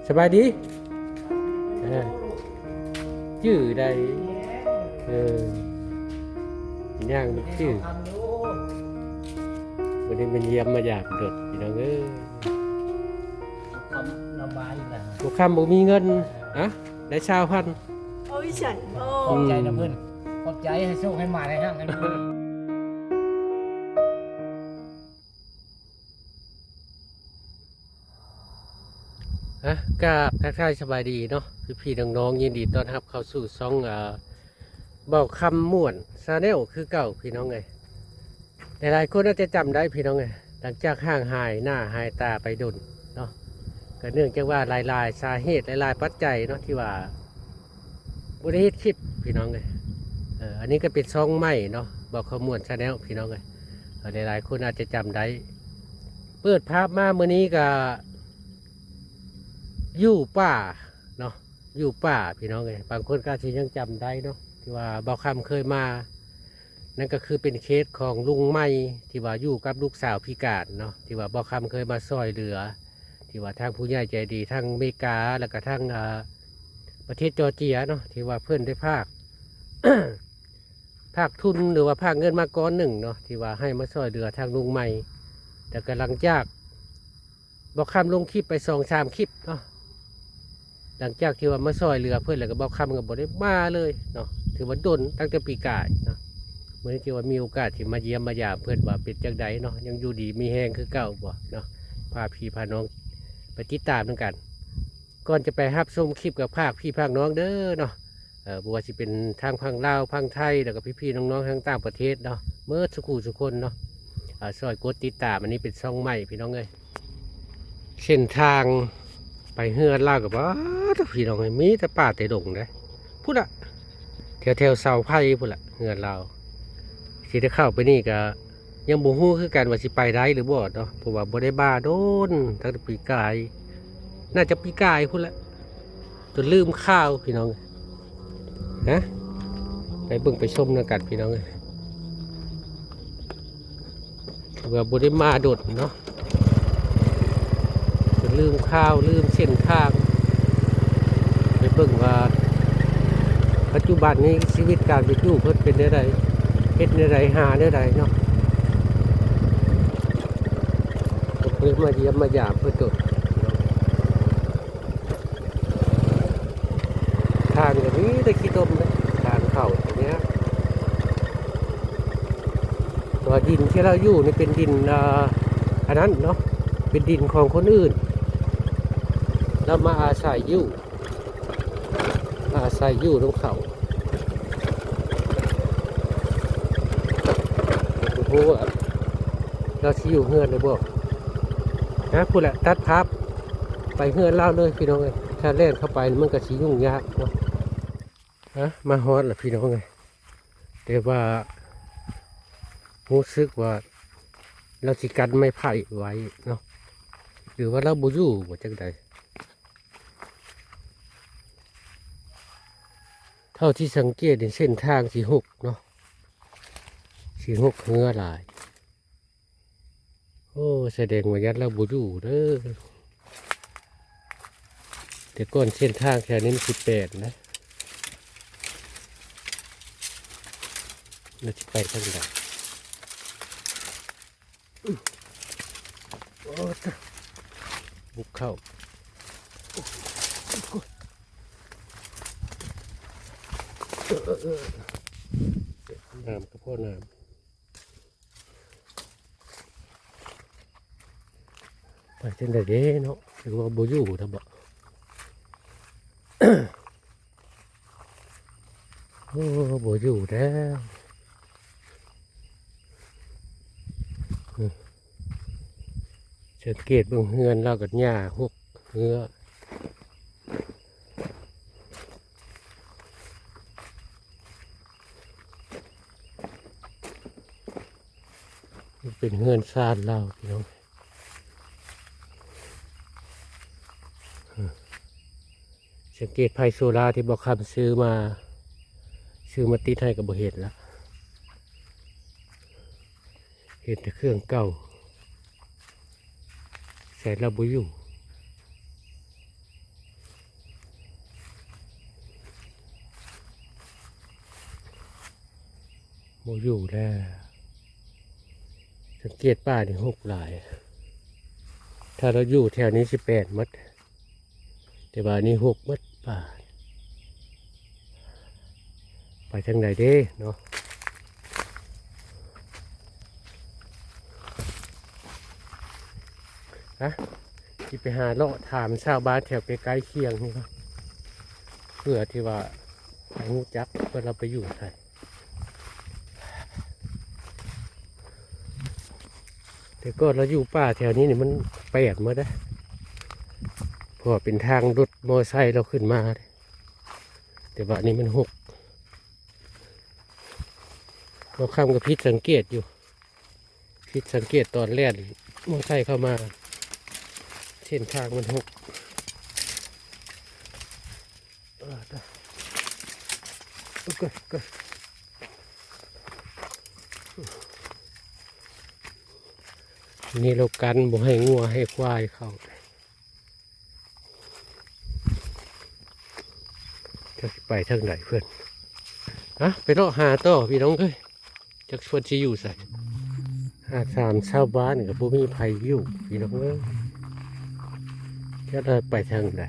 ສະບາຍດີ ເອີ ຈື່ໄດ້ ເອີ ຍ່າງຈື່ ບໍ່ໄດ້ມາຢ້ຽມມາຢາມດົນ ພີ່ນ້ອງເອີຍ ຄຳລຳບາກອີກແລ້ວ ບໍ່ຄຳບໍ່ມີເງິນ ອະ ໄດ້ຊາວພັນ ໂອ້ຍ ຂອບໃຈນຳເພິ່ນ ອືມ ຂອບໃຈ ໃຫ້ໂຊກໃຫ້ໝານ ໃຫ້ຮັ່ງໃຫ້ລວຍ. ອະ ກາບທັກທາຍສະບາຍດີເນາະ ພີ່ໆນ້ອງໆ ຍິນດີຕ້ອນຮັບເຂົ້າສູ່ຊ່ອງ ອາ ເບົາຄຳມ່ວນ Channel ຄືເກົ່າ ພີ່ນ້ອງເອີຍ. ຫຼາຍໆຄົນອາດຈະຈຳໄດ້ ພີ່ນ້ອງເອີຍ ຫຼັງຈາກຫ່າງຫາຍໜ້າຫາຍຕາໄປດົນເນາະ ກໍເນື່ອງຈາກວ່າຫຼາຍໆສາເຫດ ຫຼາຍໆປັດໄຈເນາະ ທີ່ວ່າບໍ່ໄດ້ເຮັດຄລິບ ພີ່ນ້ອງເອີຍ. ເອີ ອັນນີ້ກໍເປັນຊ່ອງໃໝ່ເນາະ ເບົາຄຳມ່ວນ Channel ພີ່ນ້ອງເອີຍ. ເອີ ຫຼາຍໆຄົນອາດຈະຈຳໄດ້ ເປີດພາບມາມື້ນີ້ກໍຢູ່ປ່າເນາະ ຢູ່ປ່າ ພີ່ນ້ອງເອີຍ. ບາງຄົນກໍອາດຊິຍັງຈຳໄດ້ເນາະ ທີ່ວ່າເບົາຄຳເຄີຍມາ ນັ້ນກໍຄືເປັນເຄສຂອງລຸງໃໝ່ ທີ່ວ່າຢູ່ກັບລູກສາວພິການເນາະ ທີ່ວ່າເບົາຄຳເຄີຍມາຊ່ອຍເຫຼືອ ທີ່ວ່າທາງຜູ້ໃຫຍ່ໃຈດີ ທາງອາເມລິກາ ແລ້ວກໍທາງ ອາ ປະເທດຈໍເຈຍເນາະ ທີ່ວ່າເພິ່ນໄດ້ພາກ ພາກທຶນ ຫຼືວ່າພາກເງິນມາກ້ອນໜຶ່ງເນາະ ທີ່ວ່າໃຫ້ມາຊ່ອຍເຫຼືອທາງລຸງໃໝ່. ແຕ່ກໍຫຼັງຈາກ ເບົາຄຳລົງຄລິບໄປສອງສາມຄລິບເນາະ ຫຼັງຈາກທີ່ວ່າມາຊ່ອຍເຫຼືອເພິ່ນແລ້ວ ກໍເບົາຄຳກໍບໍ່ໄດ້ມາເລີຍເນາະ ຖືວ່າດົນ ຕັ້ງແຕ່ປີກາຍເນາະ. ມື້ນີ້ຖືວ່າມີໂອກາດທີ່ມາຢ້ຽມມາຢາມເພິ່ນ ວ່າເປັນຈັ່ງໃດເນາະ ຍັງຢູ່ດີມີແຮງຄືເກົ່າບໍ່ເນາະ ພາພີ່ພານ້ອງໄປຕິດຕາມນຳກັນ. ກ່ອນຈະໄປຮັບຊົມຄລິບ ກໍຝາກພີ່ຝາກນ້ອງເດີເນາະ ເອີ ບໍ່ວ່າຊິເປັນທາງຝັ່ງລາວ ຝັ່ງໄທ ແລ້ວກໍພີ່ໆນ້ອງໆທາງຕ່າງປະເທດເນາະ ເໝິດສູ່ຄູ່ສູ່ຄົນເນາະ ເອີ ຊ່ອຍກົດຕິດຕາມ. ອັນນີ້ເປັນຊ່ອງໃໝ່ ພີ່ນ້ອງເອີຍ. ເສັ້ນທາງໄປເຮືອນລາວກໍ ປາດໂທ້ ພີ່ນ້ອງເອີຍ ມີແຕ່ປ່າແຕ່ດົງເດ້ ພຸ້ນລະ ແຖວໆເສົາໄຟພຸ້ນລະ ເຮືອນລາວ. ຊິໄດ້ເຂົ້າໄປນີ້ກໍ ຍັງບໍ່ຮູ້ຄືກັນວ່າຊິໄປໄດ້ຫຼືບໍ່ເນາະ ເພາະວ່າບໍ່ໄດ້ມາດົນ ຕັ້ງແຕ່ປີກາຍ ໜ້າຈະປີກາຍພຸ້ນແຫຼະ ຈົນລືມຂ່າວ ພີ່ນ້ອງ. ຮະ ໄປເບິ່ງໄປຊົມນຳກັນ ພີ່ນ້ອງເອີຍ ຖືວ່າບໍ່ໄດ້ມາດົນເນາະ ຈົນລືມຂ່າວ ລືມເສັ້ນທາງ. ໄປເບິ່ງວ່າປັດຈຸບັນນີ້ຊີວິດການເປັນຢູ່ເພິ່ນເປັນແນວໃດ ເຮັດແນວໃດ ຫາແນວໃດເນາະ. ເພິ່ນມາຢ້ຽມມາຢາມເພິ່ນໂດນ ທາງກໍມີແຕ່ຂີ້ຕົມເດ້ ທາງເຂົ້າຕົງນີ້ ແຕ່ວ່າດິນທີ່ລາວຢູ່ນີ້ເປັນດິນ ເອີ ອັນນັ້ນເນາະ ເປັນດິນຂອງຄົນອື່ນ ລາວມາອາໄສຢູ່ ອາໄສຢູ່ນຳເຂົາ. ບໍ່ຮູ້ວ່າລາວຊິຢູ່ເຮືອນຫຼືບໍ່. ນະ ພຸ້ນແຫຼະ ຕັດພາບໄປເຮືອນລາວເລີຍ ພີ່ນ້ອງເອີຍ. ຖ້າແລ່ນເຂົ້າໄປມັນກໍຊິຫຍຸ້ງຍາກເນາະ. ນະ ມາຮອດແລ້ວ ພີ່ນ້ອງເອີຍ. ແຕ່ວ່າຮູ້ສຶກວ່າລາວຊິກັນໄມ້ໄຜ່ໄວ້ເນາະ ຫຼືວ່າລາວບໍ່ຢູ່ບໍ່ຈັ່ງໃດ. ເທົ່າທີ່ສັງເກດນີ້ເສັ້ນທາງຊິຫົກເນາະ ຊິຫົກເຮືອຫຼາຍ. ໂອ້ ສະແດງວ່າຍັດລາວບໍ່ຢູ່ເດີ. ແຕ່ກ່ອນເສັ້ນທາງແຖວນີ້ມັນຊິແປນນະ ລາວຊິໄປທາງໃດ. ໂອ້ ບຸກເຂົ້າ ເອີ ເອີ ເອີ ນ້ຳກໍພໍນ້ຳ ໄປຈັ່ງໃດເດ້ເນາະ ຫຼືວ່າບໍ່ຢູ່ແລ້ວບໍ? ໂອ້ ບໍ່ຢູ່ແລ້ວ. ອືມ ສັງເກດເບິ່ງເຮືອນລາວກໍຫຍ້າຫົກເຮືອ ເປັນເຮືອນຊານລາວ ພີ່ນ້ອງ. ສັງເກດໄຟໂຊລາທີ່ບໍ່ຄຳຊື້ມາ ຊື້ມາຕິດໃຫ້ກໍບໍ່ເຫັນລະ ເຫັນແຕ່ເຄື່ອງເກົ່າ ໃສ່ລາວບໍ່ຢູ່. ບໍ່ຢູ່ແລ້ວ. ສັງເກດປ່ານີ້ຮົກຫຼາຍ. ຖ້າລາວຢູ່ແຖວນີ້ຊິແປນໝົດ. ແຕ່ວ່າອັນນີ້ຮົກໝົດປ່າ. ໄປທາງໃດເດ້ເນາະ? ຮະ ຊິໄປຫາເລາະຖາມຊາວບ້ານແຖວໃກ້ໆຄຽງນີ້ກ່ອນ ເພື່ອທີ່ວ່າໃຫ້ຮູ້ຈັກວ່າລາວໄປຢູ່ໃສ. ແຕ່ກ່ອນລາວຢູ່ປ່າແຖວນີ້ນີ້ມັນແປນໝົດເດ້ ເພາະວ່າເປັນທາງລົດມໍໄຊລາວຂຶ້ນມາເດ້. ແຕ່ວ່າອັນນີ້ມັນຮົກ. ບ່າວຄຳກໍຜິດສັງເກດຢູ່ ຜິດສັງເກດຕອນແລ່ນມໍໄຊເຂົ້າມາ ເສັ້ນທາງມັນຮົກ. ນີ້ລາວກັນບໍ່ໃຫ້ງົວໃຫ້ຄວາຍເຂົ້າ. ຈັກຊິໄປທາງໃດເພິ່ນ. ຮະ ໄປເລາະຫາຕໍ່ພີ່ນ້ອງເອີຍ. ຈັກເພິ່ນຊິຢູ່ໃສ? ຫາຖາມຊາວບ້ານກໍບໍ່ມີໃຜຢູ່ພີ່ນ້ອງເອີຍ. ຈັກໄປທາງໃດ?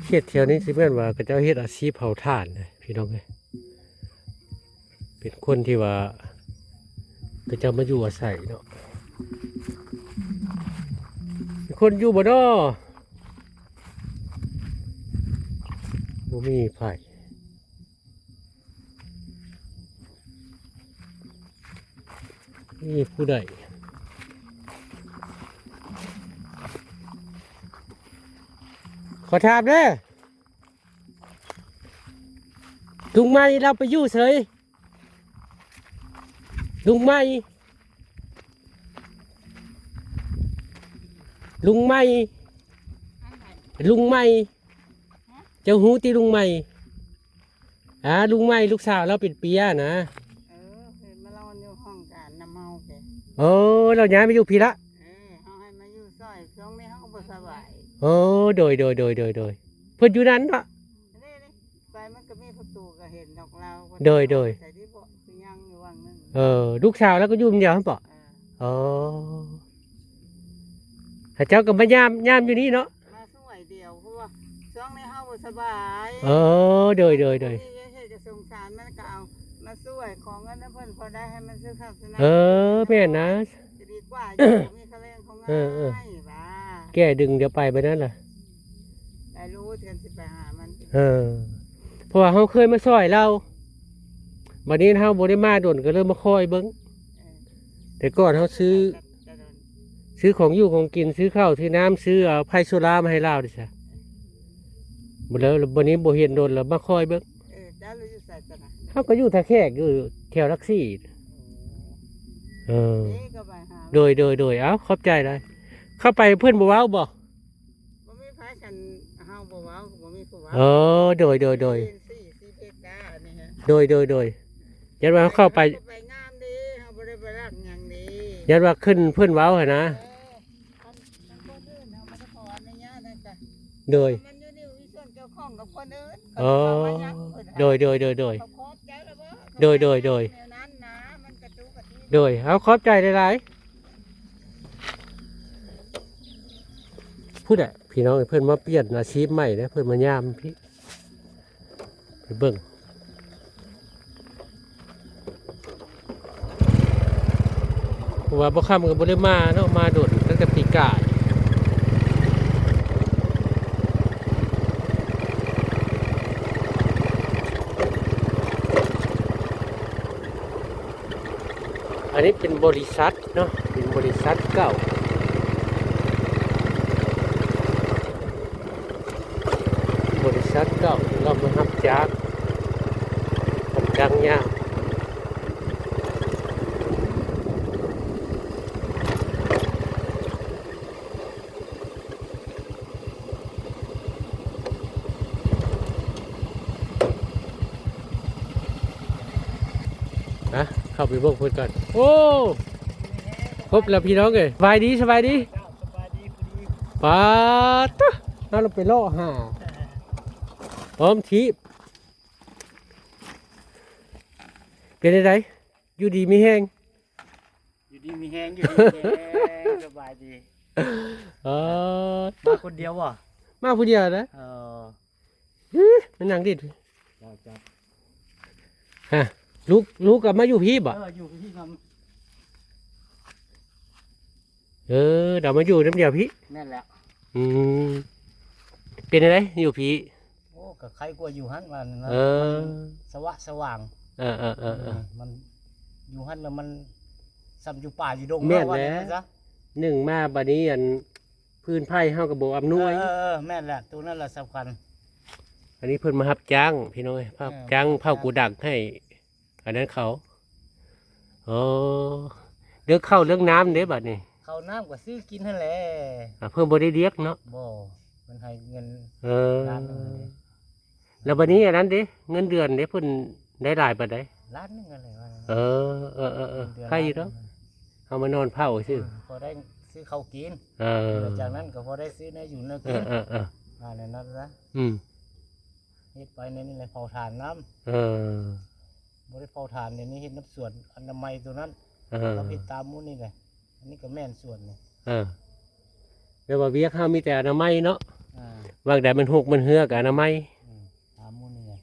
ເຂດແຖວນີ້ຊິແມ່ນວ່າເຂົາເຈົ້າເຮັດອາຊີບເຜົາຖ່ານເດ້ພີ່ນ້ອງເອີຍ. ເປັນຄົນທີ່ວ່າເຂົາເຈົ້າມາຢູ່ອາໄສເນາະ. ມີຄົນຢູ່ບໍ່ນໍ? ບໍ່ມີໃຜ. ມີຜູ້ໃດ? ຂໍຖາມເດີ້. ລຸງໃໝ່ລາວໄປຢູ່ໃສ? ລຸງໃໝ່ ລຸງໃໝ່ ລຸງໃໝ່ ເຈົ້າຮູ້ຕິລຸງໃໝ່? ອາ ລຸງໃໝ່ ລູກສາວລາວເປັນເປຍນະ. ເອີ ເຫັນມານອນຢູ່ຫ້ອງການນຳເຮົາແກ. ໂອ້ ລາວຍ້າຍມາຢູ່ພີ້ລະ. ເອີ ເຮົາໃຫ້ມາຢູ່ຊ່ອຍ ຊ່ວງນີ້ເຮົາກໍບໍ່ສະບາຍ. ໂອ້ ໂດຍໆໆໆ ເພິ່ນຢູ່ນັ້ນເນາະ. ໄປມັນກໍມີປະຕູກໍເຫັນດອກລາວ. ໂດຍໆ ໃສ່ທີ່ເບາະຄືຍັງຢູ່ຫວ່າງໜຶ່ງ. ເອີ ລູກສາວລາວກໍຢູ່ຄົນດຽວຫັ້ນເບາະ? ເອີ ອໍ ເຂົາເຈົ້າກໍມາຍາມ ຍາມຢູ່ນີ້ເນາະ. ມາຊ່ວຍດຽວ ເພາະວ່າຊ່ວງນີ້ເຮົາບໍ່ສະບາຍ. ເອີ ໂດຍໆໆ ເຮັດກະສົງສານ ມັນກໍເອົາມາຊ່ວຍ ຂໍເງິນນຳເພິ່ນພໍໄດ້ໃຫ້ມັນຊື້ເຂົ້າຊື້ນ້ຳ. ເອີ ແມ່ນນະ ຈະດີກວ່າຢູ່ ມີຄ່າແຮງເຂົາງ່າຍ. ເອີໆ ວ່າ ແກ່ດຶງດຽວໄປບາດນັ້ນລະ ໄດ້ໂລດກັນຊິໄປຫາມັນ. ເອີ ເພາະວ່າເຮົາເຄີຍມາຊ່ອຍລາວ ບາດນີ້ເຮົາບໍ່ໄດ້ມາດົນ ກໍເລີຍມາຄອຍເບິ່ງ. ເອີ ແຕ່ກ່ອນເຮົາຊື້ ຊື້ຂອງຢູ່ຂອງກິນ ຊື້ເຂົ້າຊື້ນ້ຳ ຊື້ ເອົາໄຟໂຊລາມາໃຫ້ລາວເດ້ຊະ. ບໍ່ແລ້ວ ບັດນີ້ບໍ່ເຫັນດົນແລ້ວ ມາຄອຍເບິ່ງ. ເອີ ເຈົ້າຢູ່ໃສຕອນນັ້ນ? ເຮົາກໍຢູ່ທ່າແຂກ ຢູ່ແຖວຫຼັກສີ່. ເອີ ໂດຍໆໆ ເອົ້າ ຂອບໃຈຫຼາຍ. ເຂົ້າໄປເພິ່ນບໍ່ເວົ້າບໍ່? ບໍ່ມີໃຜ ຄັນເຮົາບໍ່ເວົ້າກໍບໍ່ມີຜູ້ເວົ້າ. ເອີ ໂດຍໆໆ ໂດຍໆໆ ຢ້ານວ່າເຮົາເຂົ້າໄປ ໄປງາມເດ້ ເຮົາບໍ່ໄດ້ໄປລັກຫຍັງເດ້ ຢ້ານວ່າຂຶ້ນເພິ່ນເວົ້າຫັ້ນນະ. ເອີ ຄັນຄົນອື່ນເຮົາບໍ່ໄດ້ຂໍອະນຸຍາດນະກະ ໂດຍ ມັນຢູ່ໃນສ່ວນກ່ຽວຂ້ອງກັບຄົນອື່ນ. ອໍ ໂດຍໆໆໆ ເຂົາຂອບໃຈແລ້ວບໍ່? ໂດຍໆໆ ແນວນັ້ນນະ ມັນກະຕຸກກະຕິ. ໂດຍ ເອົາ ຂອບໃຈຫຼາຍໆ. ພຸ້ນແຫຼະ ພີ່ນ້ອງ ເພິ່ນມາປ່ຽນອາຊີບໃໝ່ເດ້ ເພິ່ນມາຍາມພີ້ ໄປເບິ່ງ ເພາະວ່າບໍ່ຄຳກໍບໍ່ໄດ້ມາເນາະ ມາດົນຕັ້ງແຕ່ປີກາຍ. ອັນນີ້ເປັນບໍລິສັດເນາະ ເປັນບໍລິສັດເກົ່າ ບໍລິສັດເກົ່າ ລາວມາຮັບຈ້າງ ຮັບຈ້າງຍ່າງ. ນະ ເຂົ້າໄປເບິ່ງເພິ່ນກ່ອນ. ໂອ້ ຄົບແລ້ວພີ່ນ້ອງເອີຍ. ສະບາຍດີ ສະບາຍດີ. ປາດຕະ ເຮົາລະໄປເລາະຫາອ້ອມທີບ. ເປັນຈັ່ງໃດ? ຢູ່ດີມີແຮງ? ຢູ່ດີມີແຮງ ຢູ່ດີມີແຮງ ສະບາຍດີ. ເອີ ມາຄົນດຽວບໍ່? ມາຜູ້ດຽວນະ. ເອີ ຫື ມານັ່ງດິດ. ເຈົ້າ ເຈົ້າ. ຮະ ລູກ ລູກກໍມາຢູ່ພີ້ບໍ່? ເອີ ຢູ່ພີ້ນຳ. ເອີ ເຮົາມາຢູ່ນຳດຽວພີ້. ແມ່ນແລ້ວ. ອືມ ເປັນຈັ່ງໃດຢູ່ພີ້? ໂອ້ ກໍໄຄກວ່າຢູ່ຫັ້ນວ່ານັ້ນນະ. ເອີ ມັນສະຫວາດສະຫວ່າງ. ເອີໆໆ ອືມ ມັນຢູ່ຫັ້ນແລ້ວມັນສ່ຳຢູ່ປ່າຢູ່ດົງ. ແມ່ນແລ້ວ ວ່າແນວນັ້ນຊະ. ໜຶ່ງມາບັດນີ້ ອັນ ພື້ນໄຜເຮົາກໍບໍ່ອຳນວຍ. ເອີໆໆ ແມ່ນແຫຼະ ໂຕນັ້ນລະສຳຄັນ. ອັນນີ້ເພິ່ນມາຮັບຈ້າງພີ່ນ້ອງເອີຍ ຮັບ ເອີ ຮັບຈ້າງເຝົ້າໂກດັງໃຫ້ ອັນນັ້ນເຂົາ. ອໍ ເລື່ອງເຂົ້າເລື່ອງນ້ຳເດ້ບັດນີ້? ເຂົ້ານ້ຳກໍຊື້ກິນຫັ້ນແຫຼະ. ອ່າ ເພິ່ນບໍ່ໄດ້ລຽກເນາະ? ບໍ່ ເພິ່ນໃຫ້ເງິນ ເອີ ລ້ານໜຶ່ງເດ້. ແລ້ວບັດນີ້ອັນນັ້ນເດ້ ເງິນເດືອນເດ້ ເພິ່ນໄດ້ຫຼາຍປານໃດ? ລ້ານໜຶ່ງຫັ້ນແຫຼະວ່າ. ເອີ ເອີໆໆ ເງິນເດືອນ ໃຄຢູ່ດອກ ລ້ານໜຶ່ງ. ເຮົາມານອນເຝົ້າຊື່ ອືມ ພໍໄດ້ຊື້ເຂົ້າກິນ. ເອີ ນອກຈາກນັ້ນກໍພໍໄດ້ຊື້ແນວຢູ່ແນວກິນ. ເອີໆໆ ວ່າແນວນັ້ນຊະ. ອືມ ເຮັດໄປໃນນີ້ແຫຼະ ເຜົາຖ່ານນຳ. ເອີ ບໍ່ໄດ້ເຜົາຖ່ານ ດຽວນີ້ເຮັດນຳສວນອະນາໄມໂຕນັ້ນ. ເອີ ເຮົາເຮັດຕາມໝູ່ນີ້ແຫຼະ. ອັນນີ້ກໍແມ່ນສວນນີ້. ເອີ ແປວ່າວຽກເຮົາມີແຕ່ອະນາໄມເນາະ. ອ່າ ວ່າງໃດມັນຫົກມັນເຮື້ອກໍອະນາໄມ. ອືມ ຕາມໝູ່ນີ້ແຫຼະ.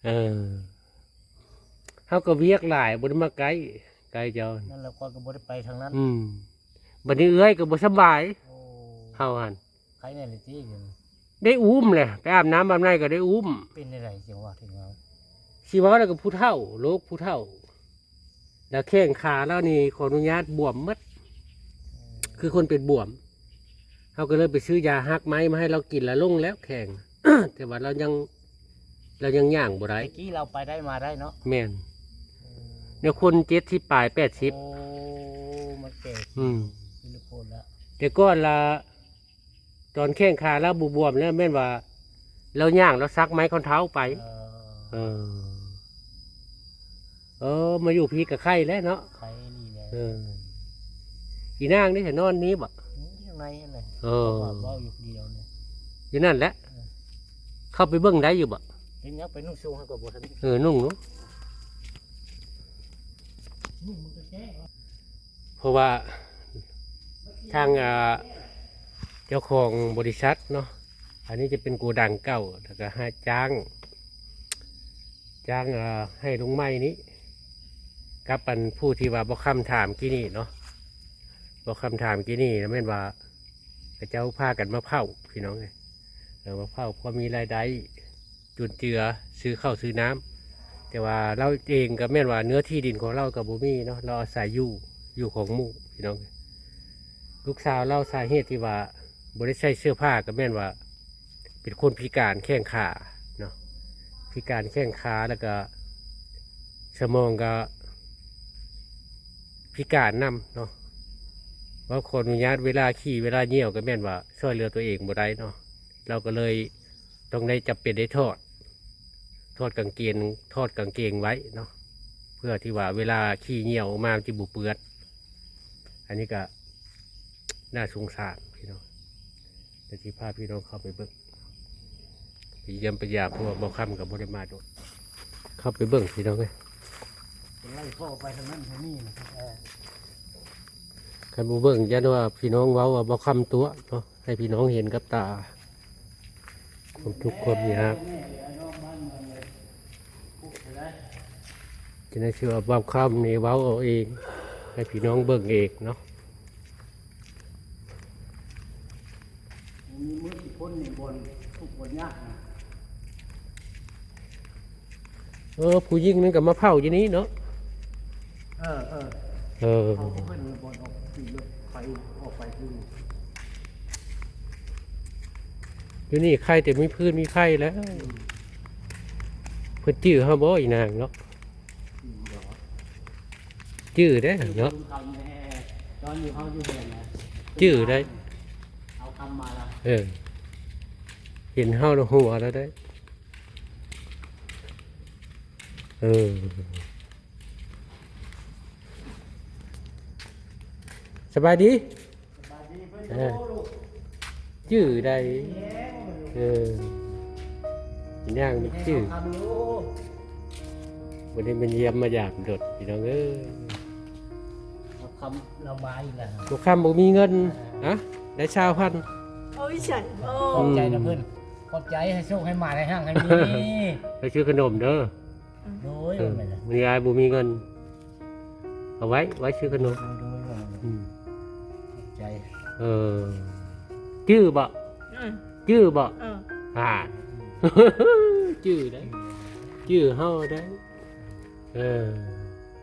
ເອີ ເຮົາກໍວຽກຫຼາຍ ບໍ່ໄດ້ມາໃກ້ ໃກ້ເຈົ້າ. ນັ້ນແຫຼະ ຂ້ອຍກໍບໍ່ໄດ້ໄປທາງນັ້ນ. ອືມ ບັດນີ້ເອື້ອຍກໍບໍ່ສະບາຍ. ໂອ້ ເຮົາຫັ້ນ ໄຄແນ່ແຫຼະຕິ ດຽວນີ້. ໄດ້ອຸ້ມແຫຼະ ໄປອາບນ້ຳອາບໃນກໍໄດ້ອຸ້ມ. ເປັນຈັ່ງໃດຈັ່ງວ່າເຖິງວ່າ ຊິເວົ້າແລ້ວກໍຜູ້ເຖົ້າ ໂລກຜູ້ເຖົ້າ ແລ້ວແຂ້ງຂາລາວນີ້ຂໍອະນຸຍາດບວມໝົດ. ເອີ ຄືຄົນເປັນບວມ. ເຮົາກໍເລີຍໄປຊື້ຢາຮາກໄມ້ມາໃຫ້ລາວກິນ ລາວລົງແລ້ວແຂ້ງ ແຕ່ວ່າລາວຍັງ ລາວຍັງຍ່າງບໍ່ໄດ້. ແຕ່ກີ້ລາວໄປໄດ້ມາໄດ້ເນາະ. ແມ່ນ. ເອີ ແນວຄົນເຈັດສິບປາຍ ແປດສິບ. ໂອ້ ມັນແກ່. ອືມ ກິນແລ້ວໂພດແລ້ວ. ແຕ່ກ່ອນລະ ຕອນແຂ້ງຂາລາວບວມໆ ແລ້ວແມ່ນວ່າລາວຍ່າງ ລາວຊັກໄມ້ຄອນເທົ້າໄປ. ເອີ ເອີ ເອີ ມາຢູ່ພີ້ກໍໄຄແລ້ວເນາະ. ໄຄອີ່ຫຼີແຫຼະ. ເອີ ອີນາງນີ້ນອນນີ້ບໍ່? ຢູ່ໃນຫັ້ນແຫຼະ. ເອີ ເວົ້າຢູ່ຜູ້ດຽວນີ້ ຢູ່ນັ້ນແຫຼະ. ເອີ ເຂົ້າໄປເບິ່ງໄດ້ຢູ່ບໍ່? ເປັນຫຍັງ ໄປນຸ່ງສູງເຮົາກໍບໍ່ທັນ. ເອີ ນຸ່ງເນາະ. ເພາະວ່າທາງ ອ່າ ເຈົ້າຂອງບໍລິສັດເນາະ ອັນນີ້ຈະເປັນໂກດັງເກົ່າ ແລ້ວກໍໃຫ້ຈ້າງ ຈ້າງ ເອີ ໃຫ້ລຸງໃໝ່ນີ້ ກັບອັນຜູ້ທີ່ວ່າບ່າວຄຳຖາມກີ້ນີ້ເນາະ ບ່າວຄຳຖາມກີ້ນີ້ ແມ່ນວ່າເຂົາເຈົ້າພາກັນມາເຜົາ ພີ່ນ້ອງເອີຍ ເອີ ມາເຜົາ ພໍມີລາຍໄດ້ ຈຸນເຈືອ ຊື້ເຂົ້າຊື້ນ້ຳ. ແຕ່ວ່າລາວເອງກໍແມ່ນວ່າເນື້ອທີ່ດິນຂອງລາວກໍບໍ່ມີເນາະ ລາວອາໄສຢູ່ ຢູ່ຂອງໝູ່ ພີ່ນ້ອງ. ລູກສາວລາວ ສາເຫດທີ່ວ່າບໍ່ໄດ້ໃສ່ເສື້ອຜ້າກໍແມ່ນວ່າເປັນຄົນພິການແຂ້ງຂາເນາະ ພິການແຂ້ງຂາ ແລ້ວກໍສະໝອງກໍພິການນຳເນາະ. ເວົ້າຂໍອະນຸຍາດ ເວລາຂີ້ເວລາຍ່ຽວກໍແມ່ນວ່າຊ່ວຍເຫຼືອຕົວເອງບໍ່ໄດ້ເນາະ ລາວກໍເລີຍ ຕ້ອງໄດ້ ຈຳເປັນໄດ້ຖອດ ຖອດກາງເກງ ຖອດກາງເກງໄວ້ເນາະ ເພື່ອທີ່ວ່າເວລາຂີ້ຍ່ຽວອອກມາມັນຈະບໍ່ເປື້ອນ. ອັນນີ້ກະໜ້າສົງສານພີ່ນ້ອງ ແຕ່ຊິພາພີ່ນ້ອງເຂົ້າໄປເບິ່ງ ໄປຢ້ຽມໄປຢາມ ເພາະວ່າບ່າວຄຳກໍບໍ່ໄດ້ມາດົນ. ເຂົ້າໄປເບິ່ງພີ່ນ້ອງເອີຍ ໄລ່ພໍ່ໄປທາງນັ້ນທາງນີ້ນະ. ເອີ ຄັນບໍ່ເບິ່ງຢ້ານວ່າພີ່ນ້ອງເວົ້າວ່າບ່າວຄຳຕົວະເນາະ ໃຫ້ພີ່ນ້ອງເຫັນກັບຕາ ຄວາມທຸກຄວາມຍາກ. ຈັ່ງໃດຊິວ່າບ່າວຄຳນີ້ເວົ້າເອົາເອງ ໃຫ້ພີ່ນ້ອງເບິ່ງເອງເນາະ. ມີມື້ທີ່ຄົນນີ້ບ່ອນທຸກບ່ອນຍາກນະ. ເອີ ຜູ້ຍິງນັ້ນກໍມາເຝົ້າຢູ່ນີ້ເນາະ. ເອີ ເອີ ເອີ ເຂົາກໍເພິ່ນບ່ອນອອກຂີ່ລົດໄຟອອກໄປຄື ຢູ່ນີ້ໃຄ່ແຕ່ມີຟືນມີໄຟແລ້ວ. ອືມ ເພິ່ນຈື່ເຮົາບໍ່ ອີນາງເນາະ? ຈື່ເດ້ເນາະ ຕອນຢູ່ເຮົາຢູ່ເຮືອນນະ ຈື່ໄດ້ ເອົາຄຳມາລະ ເອີ ເຫັນເຮົາລະຫົວລະໄດ້. ເອີ ສະບາຍດີ. ເອີ ຈື່ໄດ້ ເອີ ຍ່າງຈື່. ບໍ່ໄດ້ມາຢ້ຽມມາຢາມດົນ ພີ່ນ້ອງເອີຍ. ເອົາຄຳລາວມາອີກແລ້ວ. ບໍ່ຄຳບໍ່ມີເງິນ ອ່າ ນະ ໄດ້ຊາວພັນ. ໂອ້ຍ ໃຊ່ ໂອ້ ຂອບໃຈນຳເພິ່ນ ຂອບໃຈ ໃຫ້ໂຊກໃຫ້ໝານ ໃຫ້ຮັ່ງໃຫ້ມີ ໄປຊື້ຂະໜົມເດີ. ໂດຍ ເອີ ແມ່ນແຫຼະ ມື້ນີ້ອ້າຍບໍ່ມີເງິນ ເອົາໄວ້ ໄວ້ຊື້ຂະໜົມ. ໂດຍ ໂດຍ ອືມ ຂອບໃຈ. ເອີ ຈື່ບໍ່? ອືມ ຈື່ບໍ່? ເອີ ອ່າ ຈື່ໄດ໋ ຈື່ເຮົາໄດ໋. ເອີ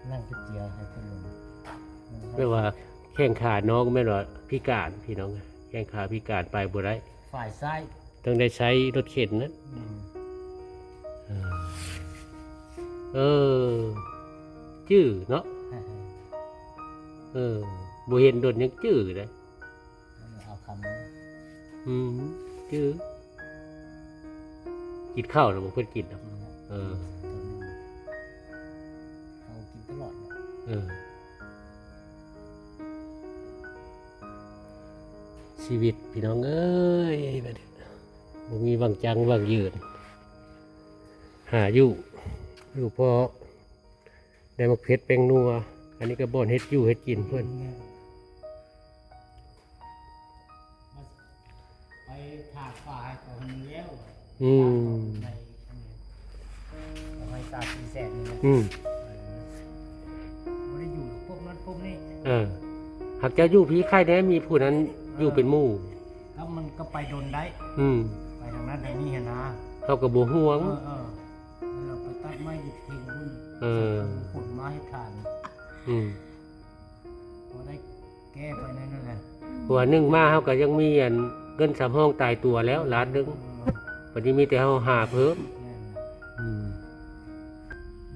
ນັ່ງເຈັບເຈຍໃຫ້ເພິ່ນລົງ ແປວ່າແຂ້ງຂານ້ອງແມ່ນວ່າພິການ ພີ່ນ້ອງ ແຂ້ງຂາພິການ ໄປບໍ່ໄດ້ ຝ່າຍຊ້າຍ ຕ້ອງໄດ້ໃຊ້ລົດເຂັນນະ. ອືມ ເອີ ຈື່ເນາະ. ເອີ ບໍ່ເຫັນດົນຍັງຈື່ເດ້. ເອົາຄຳ ອືມ ຈື່. ກິນເຂົ້າແລ້ວບໍ່? ເພິ່ນກິນແລ້ວ. ເອີ ເຂົາກິນຕະຫຼອດ. ເອີ ຊີວິດພີ່ນ້ອງເອີຍ ບາດນີ້ບໍ່ມີຫວັງຈັງຫວັງຢືນ ຫາຢູ່ ຢູ່ພໍໄດ້ໝາກເຜັດແປ້ງນົວ. ອັນນີ້ກໍບ່ອນເຮັດຢູ່ເຮັດກິນເພິ່ນ ໄປຖາກຝາໃຫ້ເຂົາໃຫ້ມັນແລ້ວ. ອືມ ໃນອັນນີ້ເອົາໃຫ້ຕາສີແສນນີ້ນະ. ອືມ ບໍ່ໄດ້ຢູ່ພວກນັ້ນພວກນີ້. ເອີ ຫາກເຈົ້າຢູ່ພີ້ໄຄແດ່ ມີຜູ້ນັ້ນຢູ່ເປັນໝູ່ ກໍມັນກໍໄປດົນໄດ້. ອືມ ໄປທາງນັ້ນທາງນີ້ຫັ້ນນະ ເຮົາກໍບໍ່ຫ່ວງ. ເອີ ເອີ ແລ້ວໄປຕັດໄມ້ຢູ່ເທິງພຸ້ນ. ເອີ ຂົນມາເຮັດຖານ. ອືມ ພໍໄດ້ ແກ້ໄປນັ້ນແຫຼະ ເພາະວ່າໜຶ່ງມາເຮົາກໍຍັງມີອັນເງິນສຳຮອງຕາຍຕົວແລ້ວລ້ານໜຶ່ງ ເອີ ບັດນີ້ມີແຕ່ເຮົາຫາເພີ່ມ. ແມ່ນແຫຼະ ອືມ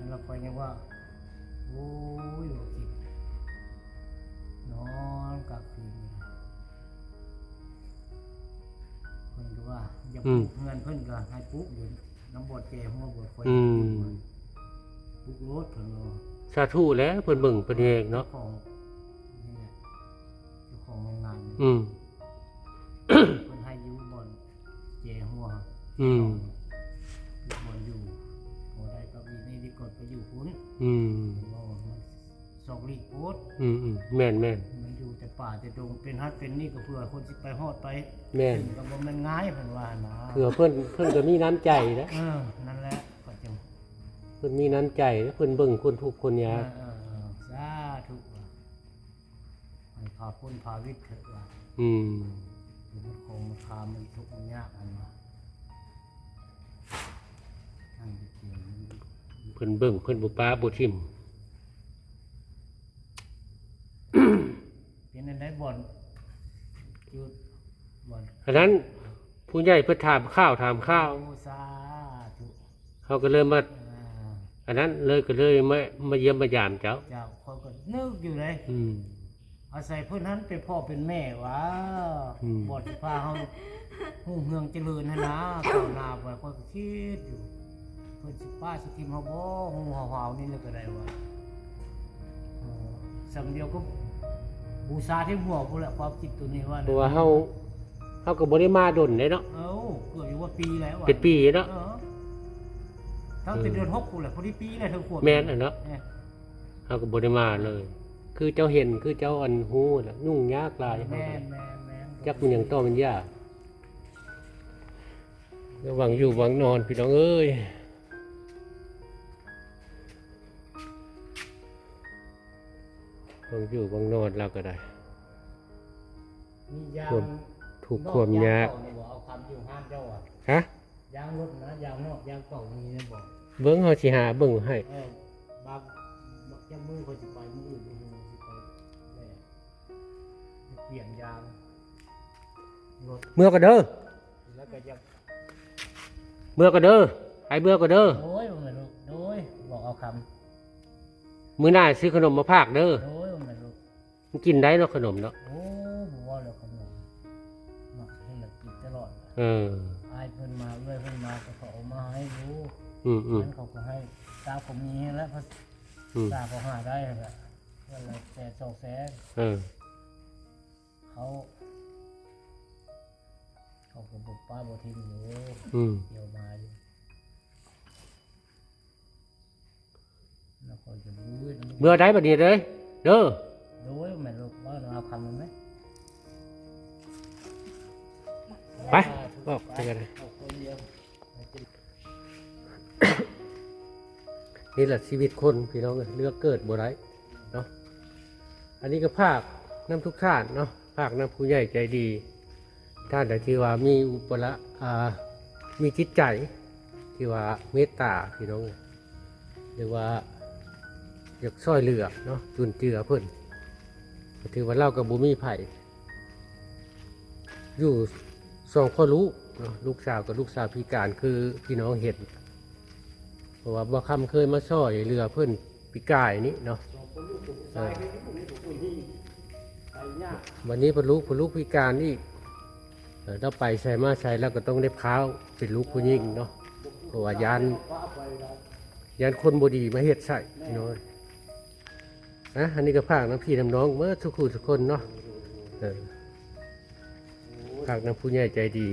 ແລ້ວຂ້ອຍຍັງວ່າ ໂອ້ຍ ບໍ່ຄິດ ນອນກາງຄືນ ເພິ່ນກໍວ່າຢາກ ອືມ ປູກເຮືອນ ເພິ່ນກໍໃຫ້ປູກຢູ່ ນຳບໍ່ແຈຫົວບໍ່ຄ່ອຍ ອືມ ປຸກໂລດເພິ່ນວ່າ. ສາທຸແຫຼະ ເພິ່ນເບິ່ງເພິ່ນແຮງເນາະ ເຈົ້າຂອງນີ້ແຫຼະ ເຈົ້າຂອງໂຮງງານນີ້. ອືມ ເພິ່ນໃຫ້ຢູ່ບ່ອນແຈຫົວ. ອືມ ຢູ່ບ່ອນຢູ່ ບໍ່ໄດ້ກໍມີນີ້ດີກວ່າໄປຢູ່ພຸ້ນ. ອືມ ເພິ່ນວ່າມັນ ສອກຫຼີກໂພດ. ອືມໆ ແມ່ນໆ ມັນຢູ່ແຕ່ປ່າແຕ່ດົງ ເປັນຫັ້ນເປັນນີ້ກໍເພື່ອຄົນຊິໄປຮອດໄປ. ແມ່ນ ເພິ່ນກໍບໍ່ແມ່ນງ່າຍ ເພິ່ນວ່າຫັ້ນນະ ເພື່ອເພິ່ນ ເພິ່ນກໍມີນ້ຳໃຈນະ. ເອີ ນັ້ນແຫຼະ ກໍຈັ່ງ ເພິ່ນມີນ້ຳໃຈ ເພິ່ນເບິ່ງຄົນທຸກຄົນຍາກ. ເອີໆ ສາທຸ ໃຫ້ພາພົ້ນພາວິດເຖິດວ່າ. ອືມ ເພິ່ນຂອງມັນຄາ ມັນທຸກມັນຍາກຫັ້ນວ່າ. ເພິ່ນເບິ່ງ ເພິ່ນບໍ່ປະບໍ່ຖິ້ມ. ເປັນອັນໃດບ່ອນ ຢູ່ບ່ອນ ອັນນັ້ນ ຜູ້ໃຫຍ່ເພິ່ນຖາມຂ່າວ ຖາມຂ່າວ. ໂອ້ ສາທຸ ເຮົາກໍເລີຍມາ ອ່າ ອັນນັ້ນເລີຍ ກໍເລີຍມາ ມາຢ້ຽມມາຢາມເຈົ້າ. ເຈົ້າ ຂ້ອຍກໍນຶກຢູ່ເດ້. ອືມ ອາໄສເພິ່ນຫັ້ນເປັນພໍ່ເປັນແມ່ຫວາ ອືມ ບ່ອນຊິພາເຮົາຮຸ່ງເຮືອງຈະເລີນຫັ້ນນາ ກ້າວໜ້າໄປ. ຂ້ອຍກໍຄິດຢູ່ ເພິ່ນຊິປະຊິຖິ້ມເຮົາບໍ່ ຮູ້ເຮົາຫາວນີ້ແລ້ວກໍໄດ້ວ່າ. ເອີ ສ່ຳດຽວກໍບູຊາເທິງຫົວພຸ້ນແຫຼະ ຄວາມຄິດໂຕນີ້ວ່າ. ເພາະວ່າເຮົາ ເຮົາກໍບໍ່ໄດ້ມາດົນເດ້ເນາະ. ເອີ ເກືອບຢູ່ວ່າປີແລ້ວ ເປັນປີເນາະ. ເອີ ຕັ້ງແຕ່ເດືອນຫົກພຸ້ນແຫຼະ ພໍດີປີແລ້ວເຖິງຂວບ. ແມ່ນແຫຼະເນາະ ເອີ ເຮົາກໍບໍ່ໄດ້ມາເລີຍ. ຄືເຈົ້າເຫັນ ຄືເຈົ້າອັນຮູ້ແຫຼະ ຫຍຸ້ງຍາກຫຼາຍ. ແມ່ນໆໆ ຈັກມັນຫຍັງຕໍ່ມັນຢາກ. ລະຫວ່າງຢູ່ຫວ່າງນອນ ພີ່ນ້ອງເອີຍ ຫວ່າງຢູ່ຫວ່າງນອນລາວກໍໄດ້ ມີຢາງ ຄວາມທຸກ ນອກ ຄວາມຍາກ ຢາງເຂົ້ານີ້ບໍ່? ເອົາຄຳຢູ່ຮ້ານເຈົ້າອະ ຮະ? ຢາງລົດນະ ຢາງນອກຢາງເຂົ້າມີແມ່ນບໍ່? ເບິ່ງ ເຮົາຊິຫາເບິ່ງໃຫ້. ເອີ ບາງ ບາງຈັກມື້ຂ້ອຍຊິໄປ ມື້ອື່ນມື້ໜຶ່ງຊິໄປແວ່ ຊິປ່ຽນຢາງລົດ. ເມືອກ່ອນເດີ ແລ້ວກໍຢາກ ເມືອກ່ອນເດີ ອ້າຍເມືອກ່ອນເດີ. ໂດຍ ບໍ່ແມ່ນລູກ ໂດຍ ບອກເອົາຄຳ ມື້ໜ້າຊື້ຂະໜົມມາຝາກເດີ. ໂດຍ ບໍ່ແມ່ນລູກ. ມັນກິນໄດ້ເນາະ ຂະໜົມເນາະ. ໂອ້ ບໍ່ເວົ້າແລ້ວຂະໜົມ ມັກເຮັດແລ້ວກິນຕະຫຼອດ. ເອີ ອ້າຍເພິ່ນມາ ເອື້ອຍເພິ່ນມາ ກໍເຂົາເອົາມາໃຫ້ຢູ່. ອືມໆ ມັນເຂົາກໍໃຫ້ ຕາເຂົາມີຫັ້ນແຫຼະ ອືມ ຕາເຂົາຫາໄດ້ຫັ້ນແຫຼະ ເດືອນລະແສນສອງແສນ. ເອີ ເຂົາ ເຂົາກໍບໍ່ປະບໍ່ຖິ້ມຢູ່. ອືມ ດຽວມາຢູ່. ເມືອໄດ້ບັດນີ້ເດີ ເດີ. ໂດຍ ແມ່ນລູກ ເວົ້ານຳເຮົາຄຳໜຶ່ງໄດ໋. ໄປ ອອກໄປກັນ. ນີ້ແຫຼະຊີວິດຄົນພີ່ນ້ອງເອີຍ ເລືອກເກີດບໍ່ໄດ້ເນາະ. ອັນນີ້ກໍຝາກນຳທຸກທ່ານເນາະ ຝາກນຳຜູ້ໃຫຍ່ໃຈດີ ທ່ານໃດທີ່ວ່າມີອຸປະລະ ອ່າ ມີຈິດໃຈທີ່ວ່າເມດຕາພີ່ນ້ອງເອີຍ ຫຼືວ່າຢາກຊ່ອຍເຫຼືອເນາະ ຈຸນເຈືອເພິ່ນ ກໍຖືວ່າລາວກໍບໍ່ມີໃຜ ຢູ່ສອງພໍ່ລູກເນາະ ລູກສາວກັບລູກສາວພິການ ຄືພີ່ນ້ອງເຫັນ ເພາະວ່າບ່າວຄຳເຄີຍມາຊ່ອຍເຫຼືອເພິ່ນປີກາຍນີ້ເນາະ. ເອີ ບັດນີ້ພໍ່ລູກ ພໍ່ລູກພິການອີກ ເອີ ລາວໄປໃສມາໃສລາວກໍຕ້ອງໄດ້ພ້າວເປັນລູກຜູ້ຍິງເນາະ ເພາະວ່າຢ້ານ ຢ້ານຄົນບໍ່ດີມາເຮັດໃສ່ເນາະ. ອ່ະ ອັນນີ້ກໍຝາກນຳພີ່ນຳນ້ອງເໝິດທຸກຜູ້ທຸກຄົນເນາະ ເອີ ຝາກນຳຜູ້ໃຫຍ່ໃຈດີ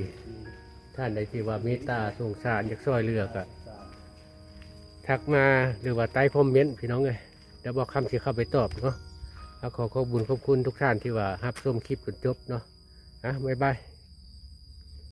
ທ່ານໃດທີ່ວ່າເມດຕາສົງສານ ຢາກຊ່ອຍເຫຼືອກໍທັກມາ ຫຼືວ່າໃຕ້ຄອມເມັນພີ່ນ້ອງເອີຍ ແລ້ວບ່າວຄຳຊິເຂົ້າໄປຕອບເນາະ. ກໍຂໍຂອບບຸນຂອບຄຸນທຸກທ່ານທີ່ວ່າຮັບຊົມຄລິບຈົນຈົບເນາະ. ອ່ະ ບາຍບາຍ.